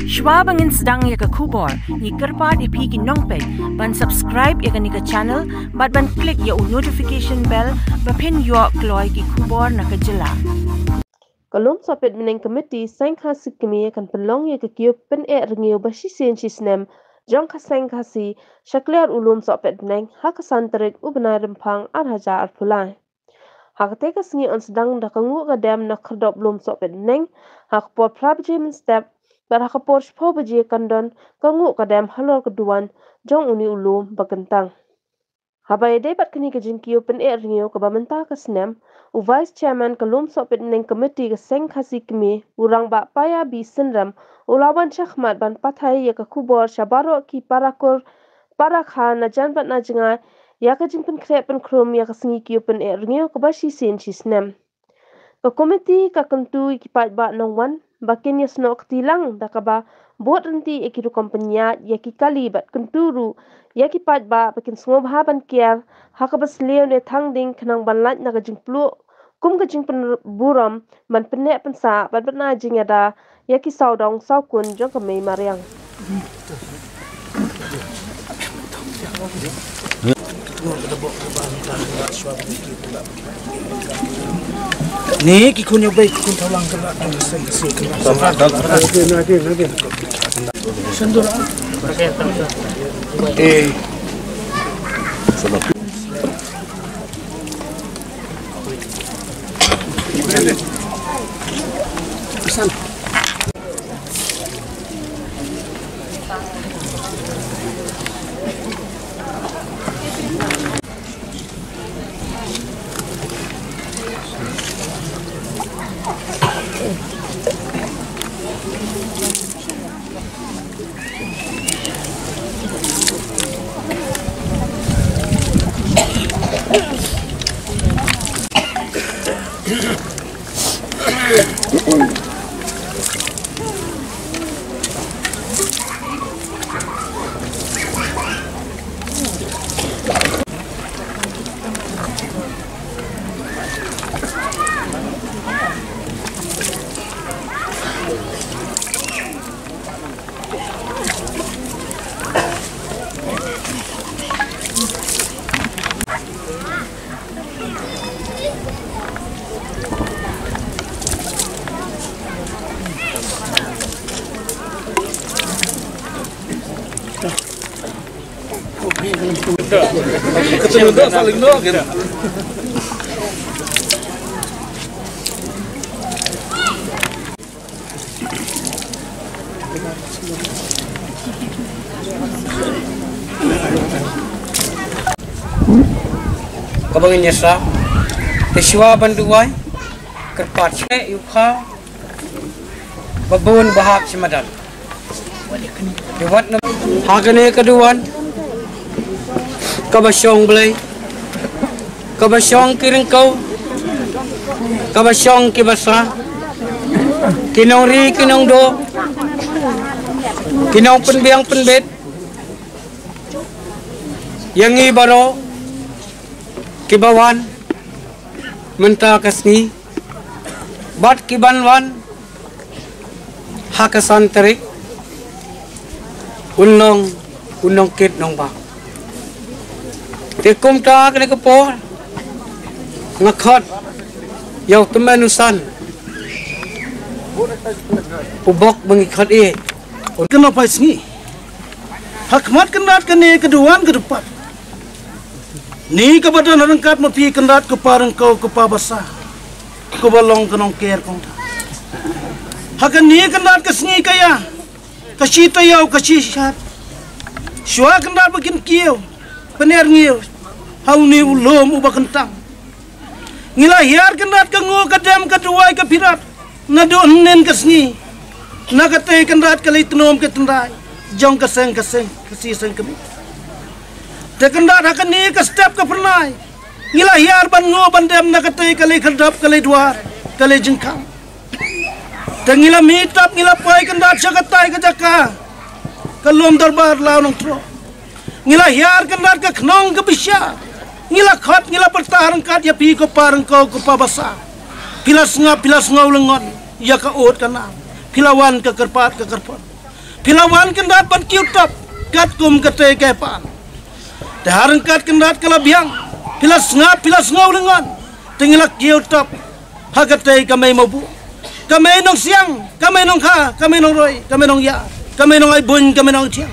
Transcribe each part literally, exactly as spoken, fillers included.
Shwa ba ngin sdang ïa ka khubor, ngi kyrpad ïa phi ki nongpeit ban subscribe ïa kane ka channel bad ban click ïa u notification bell ba phin ïoh kloi ki khubor na ka jylla. Ka Lum Sohpet Bneng Committee Seng Khasi Kmie kan pynlong ïa ka kiew pyneh rngiew ba shisien shisnem jong ka Seng Khasi sha kliar u Lum Sohpet Bneng ha ka san tarik u bnai Rymphang ar hajar arphew lai. Ha kata ka sngi yn sdang da ka nguh ka dem na khyrdop Lum Sohpet Bneng ha ka por phra baje mynstep, bad ha ka por shiphew baje kan don ka nguh ka dem halor ka duwan jong une u lum ba kyntang. Haba ïadei bad kane ka jingkiew pyneh rngiew kaba mynta ka snem, u Vice Chairman ka Lum Sohpet Bneng Committee ka Seng Khasi Kmie, u Rangbah Paya B Synrem, u la wan shakhmat ban pathai ïa ka khubor sha baroh ki parakur parakha na jan bad na jngai ïa ka jingpynkhreh pynkhrum ïa ka sngi kiew pyneh rngiew kaba shisien shisnem. Ka komiti ka kyntu ïa ki paidbah nongwan ba kin ïasnoh kti lang da kaba bud ryntih ïa ki rukom pynïaid ïa ki kali bad kyntu ruh ïa ki paidbah ba kin sngewbha ban kiar ha kaba sliew ne thang ding khnang ban lait na ka jingpluh kum ka jingpynburom ban pyneh pynsah bad ban ai jingïada ïa ki sawdong sawkun jong ka mei mariang. Ni ki khun ïa bei ki khun thaw lang ka la dong seng seng ka la. Eh. Kaba ngin ïa sah, te shuwa ban duwai, kyrpad sha ïa u kha ba bun ba hap sha madan. Te wat na ha kane ka duwan kaba shong Blei, kaba shong ki ryngkew, kaba shong ki basa, ki nongri ki nongduh, ki nongpynbiang pynbit, ïa ngi baroh kiba wan mynta ka sngi bad ki ban wan ha ka san tarik, un long, un long kit nongbah. Te kumta kane ka por nga khot ïa u tymmen u san u bok ba ngi khot ïa. Kynnoh phai sngi ha khmat Kynrad kane ka duwan ka dupar. Ni kaba don ryngkat ma phi Kynrad, kpa ryngkew, kpa basa, kaba long ka nongker kongta. Ha kane Kynrad ka sngi ka ïa, ka shi taïew, ka shi shad, shuwa Kynrad ba kin kiew pyneh rngiew ha une u lum uba kyntang. Ngi la hiar Kynrad ka nguh ka dem ka duwai ka phirat naduh hynnin ka sngi. Na katei Kynrad ka leit tnum ka tynrai jong ka seng, ka seng, ka seng, seng kmie. Te Kynrad ha kane ka step ka phyrnai ngi la hiar ban nguh ban dem na katei ka leit khyrdop, ka leit dwar, ka leit jingkhang. Te ngi la mih tap, ngi la poi Kynrad sha katai ka jaka ka lum dorbar Law Nongtro. Ngi la hiar Kynrad ka khnong ka bishar. Ngi la khot, ngi la pyrta ryngkat ïa phi ko pa ryngkew, ko pa basa. Phi la sngap, phi la sngew lyngngoh ïa ka ud ka nam. Phi la wan ka kyrpad ka kyrpon. Phi la wan Kynrad ban kiew tap katkum katei ka heppan. Te ha ryngkat Kynrad ka la biang, phi la sngap, phi la sngew lyngngoh. Te ngi la kiew tap ha katei ka mei Mawbuh, ka mei Nongsiang, ka mei Nongkha, ka mei Nongroi, ka mei Nongïar, ka mei Nongaibun, ka mei Nongthiang,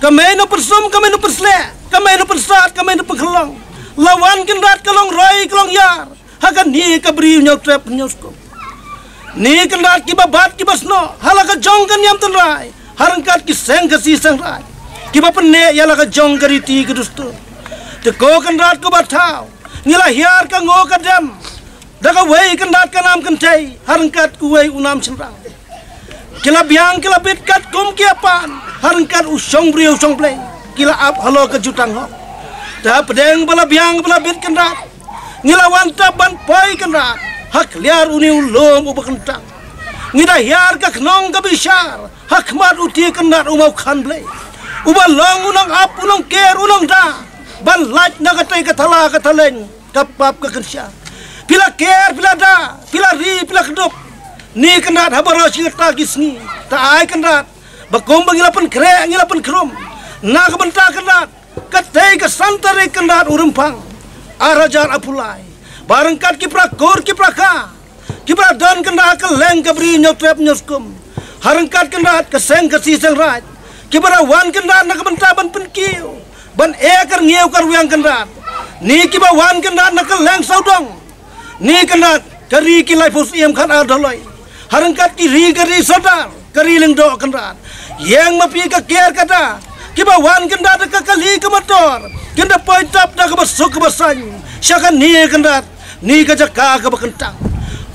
ka mei Nongpynsum, ka mei Nongpynsleh, ka mei Nongpynsad, ka mei Nongpynkhyllong. La wan Kynrad ka long roi ka long ïar ha kane ka Bri Hynñiewtrep Hynñiewskum. Ni Kynrad kiba bat kiba snoh ha la ka jong ka niam tynrai, ha ryngkat ki seng Khasi seng Raij kiba pynneh ïa la ka jong ka riti ka dustur. Te ko Kynrad ko Bathaw, ngi la hiar ka ngooh ka dem da kawei Kynrad ka nam kynthei ha ryngkat kawei u nam shynrang. Ki la biang ki la bit katkum ki heppan ha ryngkat u shong briew shong Blei, ki la ap halor ka jutang hok. Te hapdeng ba la biang ba la bit Kynrad, ngi la wan tap ban poi Kynrad ha khliar une u lum uba kyntang. Ngi da hiar ka khnong ka bishar ha khmat uti Kynrad u Mawkhan Blei, uba long u nongap, u nongker, u nongda ban lait na katei ka thala ka thaleng, ka pap ka kynsha. Phi la ker, phi la da, phi la ri, phi la kdup. Ni Kynrad ha baroh shi katta ki sngi, ta ai Kynrad ba kumba ngi la pynkhreh ngi la pynkhrum. Na ka bynta Kynrad, katei ka san tarik Kynrad u Rymphang ar hajar arphew lai, ba ryngkat ki para kur ki para kha, ki para don Kynrad ha kylleng ka Bri Hynñiewtrep Hynñiewskum, ha ryngkat Kynrad ka seng Khasi seng Raij, ki para wan Kynrad na ka bynta ban pynkiew, ban eh ka rngiew ka rwiang Kynrad. Ni kiba wan Kynrad na kylleng sawdong, ni Kynrad ka ri ki laiphew syiem khatar doloi, ha ryngkat ki ri ka ri sordar, ka ri Lyngdoh Kynrad. Ïeng ma phi ka ker ka da, kiba wan Kynrad da ka kali ka motor, kin da poi tap da kaba suk kaba saiñ sha kane Kynrad, ni ka jaka kaba kyntang.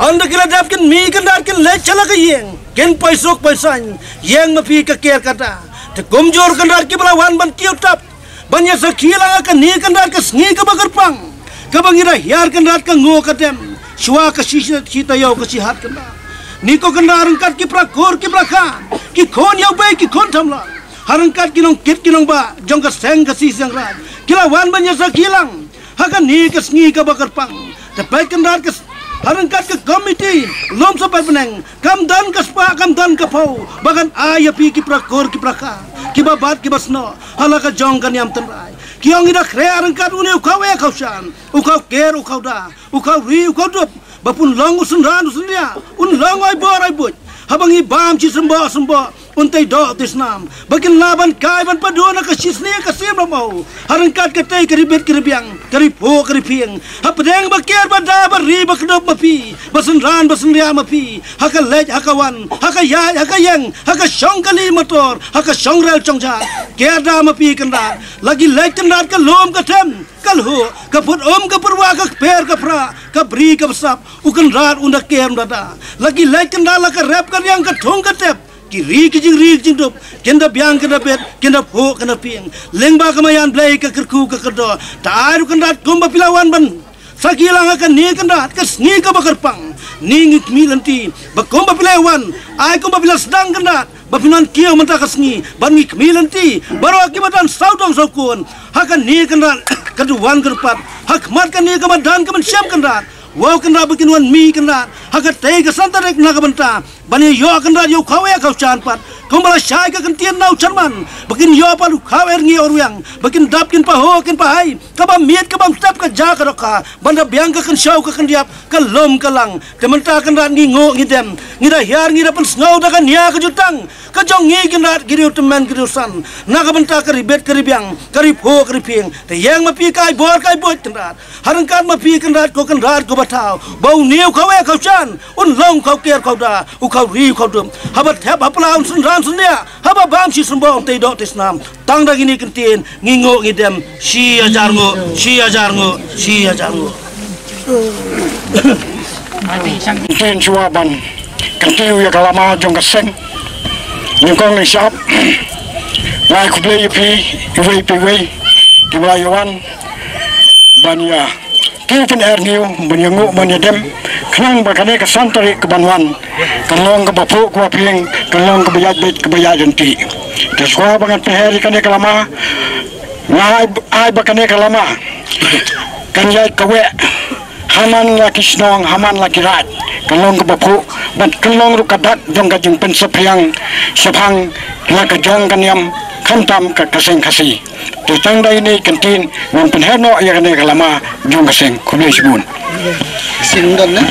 Ynda ki la dep kin mih Kynrad kin leit sha la ka ïing, kin poi suk poi saiñ. Ïeng ma phi ka ker ka da. Te kumjuh Kynrad kiba la wan ban kiew tap ban ïa sakhi lang ha kane Kynrad ka sngi kaba kyrpang, kaba ngi da hiar Kynrad ka ngooh ka dem shuwa ka shi, shi taïew ka shi hat Kynrad. Ni ko Kynrad ryngkat ki para kur ki para kha, ki khun ïew bei ki khun thamlang, ha ryngkat ki nongkit ki nongbah jong ka seng Khasi seng Raij, ki la wan ban ïa sakhi lang ha kane ka sngi kaba kyrpang. Te peit Kynrad ka s-, ha ryngkat ka komiti lum sa peit bneng, kam don ka spah kam don ka phew ba kan ai ïa phi ki para kur ki para kha, kiba bat kiba snoh ha la ka jong ka niam tynrai. Ki ong ngi da khreh ha ryngkat une u khaw eh khaw shan, u khaw ker u khaw da, u khaw ri u khaw dup, ba pun long u synran u synriah, un long u aibor aibuit. Haba ngi bam shi symboh symboh, un tei doh tei snam, ba kin lah ban kai ban pynduh na ka shisneng ka siem ram au, ha ryngkat katei ka ri bit ka ri biang, ka ri phuh ka ri phieng. Hapdeng ba ker ba da ba ri ba kdup ma phi, ba synran ba synriah ma phi, ha ka leit ha ka wan, ha ka ïaid ha ka ïeng, ha ka shong kali motor, ha ka shong rel shong jhah, ker da ma phi Kynrad. La ki leit Kynrad ka lum ka them, ka lhuh, ka put um ka put wah, ka kper ka phrah, ka bri ka bsap, u Kynrad un da ker un da da. La ki leit Kynrad la ka rep ka riang ka thung ka tep, ki ri ki jingri ki jingdup, kin da biang kin da bet, kin da phuh kin da phieng. Lyngba ka maïan Blei ka kyrkhu ka kyrdoh, ta ai ruh Kynrad kumba phi la wan ban sakhi lang ha kane Kynrad ka sngi kaba kyrpang. Ni ngi khmih lynti ba kumba phi la wan, ai kumba phi la sdang Kynrad, ba phin wan kiew mynta ka sngi, ban ngi khmih lynti baroh kiba don sawdong sawkun ha kane Kynrad, ka duwan kyrpad ha khmat kane ka madan ka mynsiem Kynrad. Wow Kynrad, ba kin wan mih Kynrad ha katei ka san tarik na ka bynta ban ïa ïoh Kynrad ïa u khaw eh khaw shan pat, kumba la shai ka kyntien na u chairman, ba kin ïoh pat u khaw eh rngiew rwiang, ba kin dap kin pahuh kin pahai, kaba miet kaba mstep ka ja ka dohkha, ban da biang ka kynshew ka kyndiap, ka lum ka lang. Te mynta Kynrad ngi nguh ngi dem, ngi da hiar ngi da pynsngew da ka nia ka jutang ka jong ngi Kynrad, ki riewtymmen ki riewsan, na ka bynta ka ri bit ka ri biang, ka ri phuh ka ri phieng. Te ïeng ma phi ka aibor ka aibuit Kynrad, ha ryngkat ma phi Kynrad ko Kynrad ko Bathaw, ba une u khaw eh khaw shan un long u khaw ker khaw da, u khaw ri u khaw dup. Haba thep hapla un synran synriah, haba bam shi symboh un tei doh tei snam. Tang da kine ki kyntien ngi nguh ngi dem. Shi hajar nguh, shi hajar nguh, shi hajar nguh. Kyntien shuwa ban kyntiew ïa ka lama jong ka seng. Nyngkong nyngshap nga ai khublei ïa phi iwei pa iwei kiba la ïa wan ban ïa kiew pyneh rngiew, ban ïa nguh ban ïa dem, khnang ba kane ka san tarik kaban wan kan long kaba phuh kaba phieng, kan long kaba ïaid beit kaba ïaid ryntih. Te shuwa ba ngan pynher ïa kane ka lama, nga ai, ai ba kane ka lama kan ïaid kaweh ha man la ki shnong, ha man la ki raid, kan long kaba phuh, bad kan long ruh ka dak jong ka jingpynsaphriang shaphang na ka jong ka niam, khamtam ka, ka seng Khasi. Te tang da ine i kyntien ngan pynher noh ïa kane ka lama jong ka seng. Khublei shibun. Sing don ne?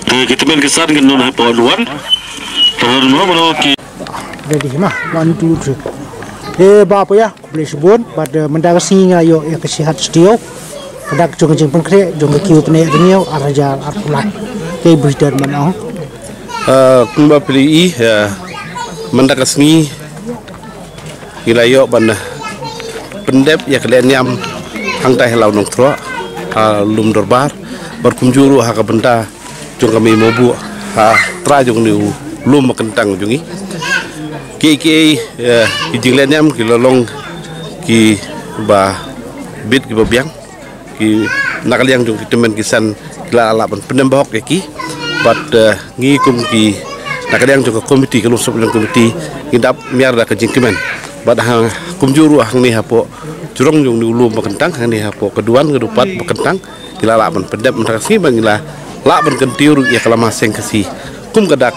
Te ki tymmen ki san kin don hapoh luar. Te don mo mo ki. Ready ma, one, two, three. Eh, ba apa ya? Khublei shibun bad, eh, mynta ka sngi nga ïoh ïa ka shihaid studio. Ka dak jong ka jingpynkhreh jong ka kiew pyneh rngiew ar hajar arphew lai. Te bri ter man ong. Eh, kumba phi i, eh, mynta ka sngi ngi la ïoh ban, eh, pyndep ïa ka lehniam hangtai ha Law Nongthrah, ha lum dorbar, bad kumjuh ruh ha ka bynta jong ka Mei Mawbuh, ha trai jong une u lum ba kyntang jong ngi. Ki, ki, eh, ki jinglehniam ki la long kiba bit kiba biang. Ki na ka liang jong ki tymmen ki san ki la lah ban pyndem bahok ïa ki. Bad, eh, ngi kum ki na ka liang jong ka komiti, ka Lumshyiap Union Committee, ngi dap miar da ka jingkmen. Bad ha kumjuh ruh hangne hapoh jrong jong une u lum ba kyntang, hangne hapoh ka duwan ka dupat ba kyntang, ngi la lah ban pyndep mynta ka sngi bad ngi la lah ban kyntiew ruh ïa ka lama seng Khasi kum ka dak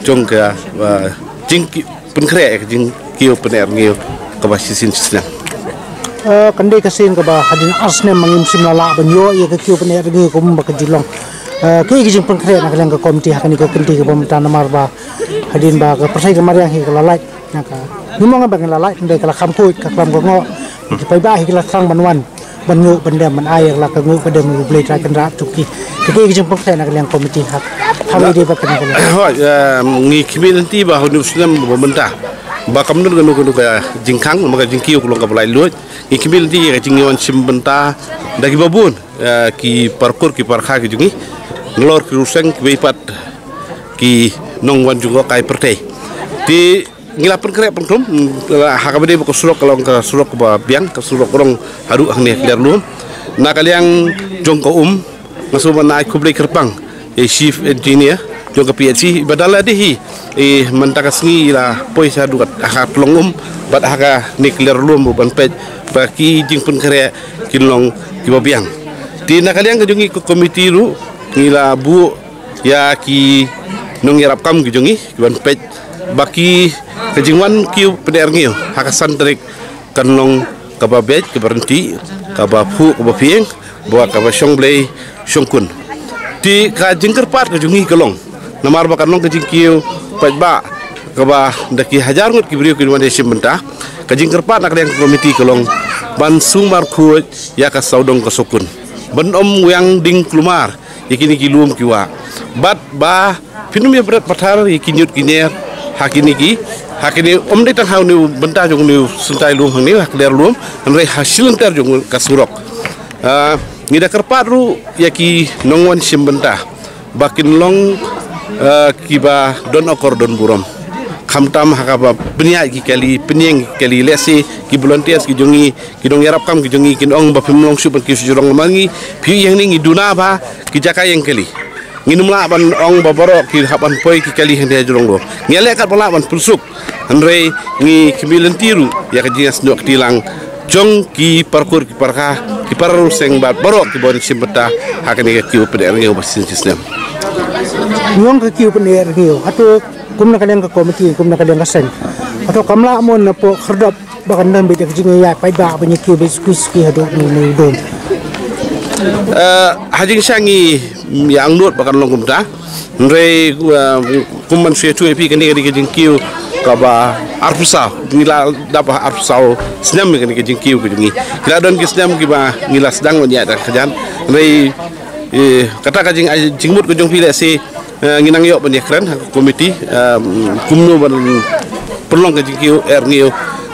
jong ka, eh, jingki pynkhreh ïa ka jingkiew pyneh rngiew kaba shisien shisnem. Eh, kan dei ka sien kaba hadien ar snem ma ngim shym la lah ban ïoh ïa ka kiew pyneh rngiew kumba ka ju long. Eh, kaei ka jingpynkhreh na ka liang ka komiti ha kane ka kynti kaba mynta namar ba hadien ba ka pyrthei ka mariang hi ka la lait. Na ka, ngim ong ba ngi la lait, hynrei ka la kham khuid, ka klam ka ngoh. Ki paidbah hi ki la thrang ban wan ban nguh ban dem ban ai ïa la ka nguh ka dem U Blei Trai Kynrad jong ki. Te kaei ka jingpynkhreh na ka liang komiti ha, ha ngi dei ba kane ka liang. Hooid, eh, ngi khmih lynti ba ha une u snem ba mynta ba kam don kano kano ka jingkhang, namar ka jingkiew ka long kaba laitluid. Ngi khmih lynti ïa ka jingwan shim bynta da kiba bun, eh, ki parkur ki parkha ki jong ngi, nalor ki riew seng kiba ïapat ki nongwan jngohkai pyrthei. Te ngi la pynkhreh pynkhrum, mm, ha kaba dei ba ka surok ka long ka surok kaba biang, ka surok rong haduh hangne ha Kler Lum. Na ka liang jong ka um, nga sngewbha ban ai khublei kyrpang ïa i Chief Engineer jong ka P H E, ba da lade hi, eh, mynta ka sngi i la poi sha haduh ha ka tlong um, bad ha kane Kler Lum ruh ban peit ba ki jingpynkhreh kin long kiba biang. Te na ka liang ka jong ngi ka komiti ruh, ngi la buh ïa ki nongïarap kam ki jong ngi, ki ban peit ba ki ka jingwan kiew pyneh rngiew ha ka san tarik kan long kaba beit, kaba ryntih, kaba phuh, kaba phieng, bad kaba shong Blei shong khun. Te ka jingkyrpad ka jong ngi ka long, namar ba kan long ka jingkiew paidbah kaba da ki hajar ngut ki briew kin wan ïa shim bynta. Ka jingkyrpad na ka liang ka komiti ka long ban sumar khuid ïa ka sawdong ka sawkun, ban ym wiang ding kulmar ïa kine ki lum ki wah. Bad ba phin ym ïa bret pathar ïa ki ñiut ki ñier ha kine ki, ha kine, ym dei tang ha une u bynta jong une u syntai lum hangne ha Kler Lum, hynrei ha shilynter jong ka surok. Ah, ngi da kyrpad ruh ïa ki nongwan shim bynta ba kin long, ah, kiba don akor don burom, khamtam ha kaba pynïaid ki kali, pynïeng ki kali. Lehse ki volunteers ki jong ngi, ki nongïarap kam ki jong ngi kin ong ba phim long shuh ban kiew sha jrong, namar ngi, phi ïeng ne ngi duna ba ki jaka ïeng kali. Ngin ym lah ban ong ba baroh ki hap ban poi ki kali hangne ha jrong ruh. Ngi leh katba lah ban pynsuk, hynrei ngi khmih lynti ruh ïa ka jingïasnoh kti lang jong ki parkur ki parkha, ki para riew seng bad baroh kiba wan shim bynta ha kane ka kiew pyneh rngiew ba shisien shisnem. Ngi ong ka kiew pyneh rngiew, hato kum na ka liang ka komiti, kum na ka liang ka seng, hato kam lah mo na pdeng khyrdop ba kan don beit ïa ka jingïaid paidbah ban ïa kiew beit suki suki haduh ne ne u dum? Eh, ha jingshisha ngi ïa angnud ba kan long kumta. Hynrei, eh, kum ban shu ïathuh ïa phi, kane ka dei ka jingkiew kaba arphew saw, ngi la dap ha arphew saw snem ïa kane ka jingkiew ka jong ngi. Ki la don ki snem kiba ngi la sdang ban ïaid da ka kjat. Hynrei, eh, kata ka jing, jingmut ka jong phi lehse, eh, ngi nang ïoh ban ïakren ha ka komiti, eh, kumno ban pynlong ka jingkiew er ngiew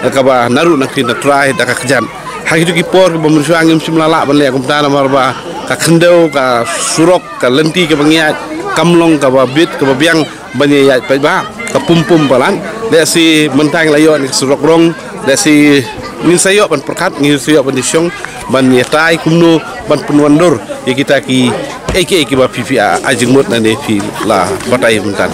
kaba naduh nangtei na trai da ka kjat. Ha kitu ki por kiba mynshuwa ngim shym la lah ban leh kumta namar ba ka khyndew, ka surok, ka lynti kaba ngi ïaid kam long kaba bit kaba biang ban ïaid paidbah, ka pum pum palat. Lehse mynta ngi la ïoh ïa ka surok rong, lehse ngin sa ïoh ban pyrkhat, ngin sa ïoh ban ïashong, ban ïatai kumno ban pynwandur ïa kita kiei kiei kiba phi phi ai jingmut nangne phi la batai mynta.